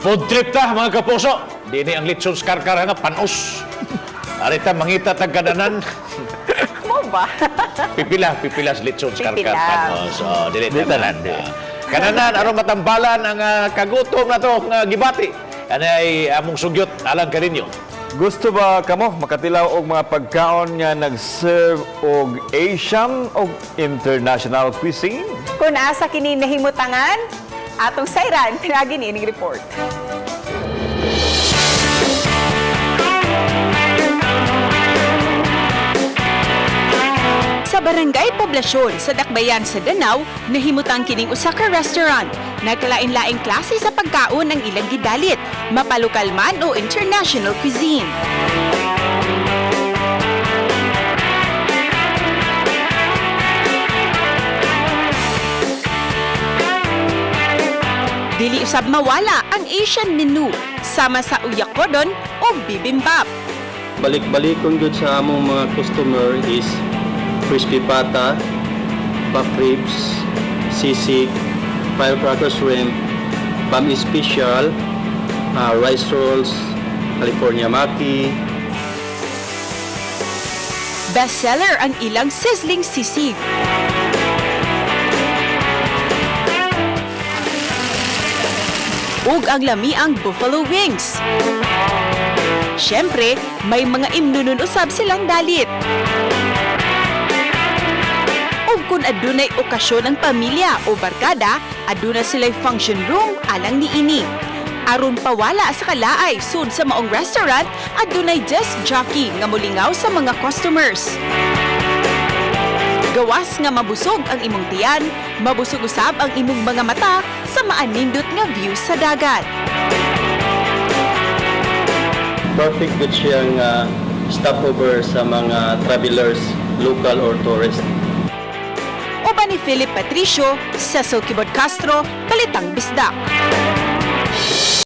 Food trip ta, mga kapuso. Dini ang litson karkar nga panos. Arita mangita tag kadanan. Mo ba? Pipila, pipila sa litson karkar Pipila. panos. Oh, dili tanan. Kananan aron matambalan ang kagutom na to nga gibati. Anay among sugyot alang kaninyo. Gusto ba kamo makatilaw og mga pagkaon nga nag-serve og Asian og international cuisine? Kung asa kini nahimutangan, atong sayran, pinagi niining report. Sa Barangay Poblasyon sa Dakbayan sa Danau, nahimutang kining usa ka restaurant. Nagkalain-laing klase sa pagkaon ang ilang gidalit, mapalokal man o international cuisine. Dili usab mawala ang Asian menu sama sa uyakodon o bibimbap. Balik-balikon gyud sa among mga customer is crispy pata, back ribs, sisig, firecracker shrimp, bam special, rice rolls, California maki. Bestseller ang ilang sizzling sisig. Ug ang lamiang buffalo wings. Siyempre, may mga imnunun usab silang dalit. Ug kung adunay okasyon ang pamilya o barkada, aduna sila'y function room alang niini. Aron pawala sa kalaay sud sa maong restaurant, adunay desk jockey nga molingaw sa mga customers. Gawas nga mabusog ang imong tiyan, mabusog usab ang imong mga mata sa maanindot nga view sa dagat. Perfect good siyang stopover sa mga travelers, local or tourist. Uban ni Philip Patricio, Cecil Kibod Castro, Balitang Bisdak.